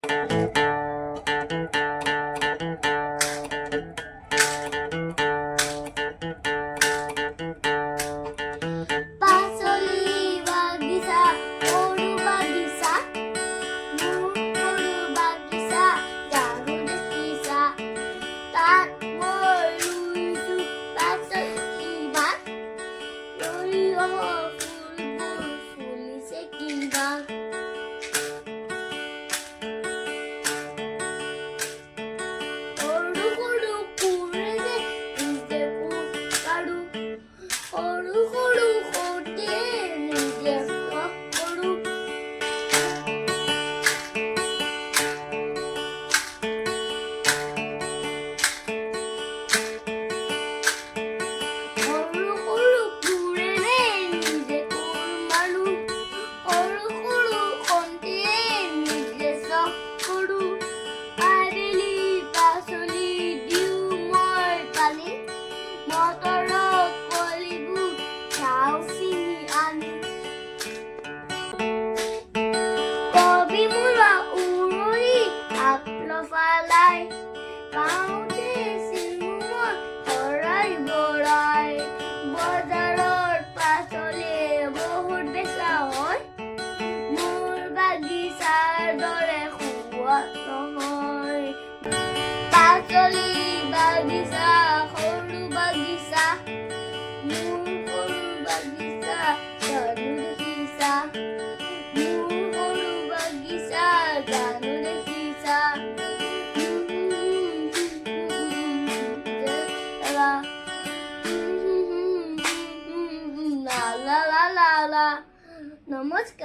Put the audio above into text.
পাচলি বাগিচা, সৰু বাগিচা, মোৰ সৰু বাগিচা জানো দেখিছা? তাত মই ৰুইছো পাচলি ইমান, সৰিয়হ ফুলবোৰ ফুলিছে কিমান। সৰু সৰু কোৰেৰে নিজে কোৰ কাঢ়ো, সৰু সৰু সৈতে নিজে কৰোঁ। সৰু সৰু কোৰেৰে নিজে কোৰ মাৰো, সৰু সৰু খন্তিৰে নিজে চহ কৰোঁ। আবেলি পাচলি দিওঁ মই পানী, মটৰৰ কলিবোৰ যাওঁ ছিঙি আনি। কবি মূলা উৰহি শাক লফালাই, পাওঁতে ছিঙো মই শৰাই ভৰাই। বজাৰত পাচলি বহুত বেচা হয়, মোৰ বাগিচাৰ দৰে সোৱাদ নহয়। পাচলি বাগিচা, সৰু বাগিচা, মোৰ সৰু বাগিচা জানো দেখিছা? মোৰ সৰু বাগিচা জানো দেখিছা? লা লা লা লা লা। নমস্কাৰ।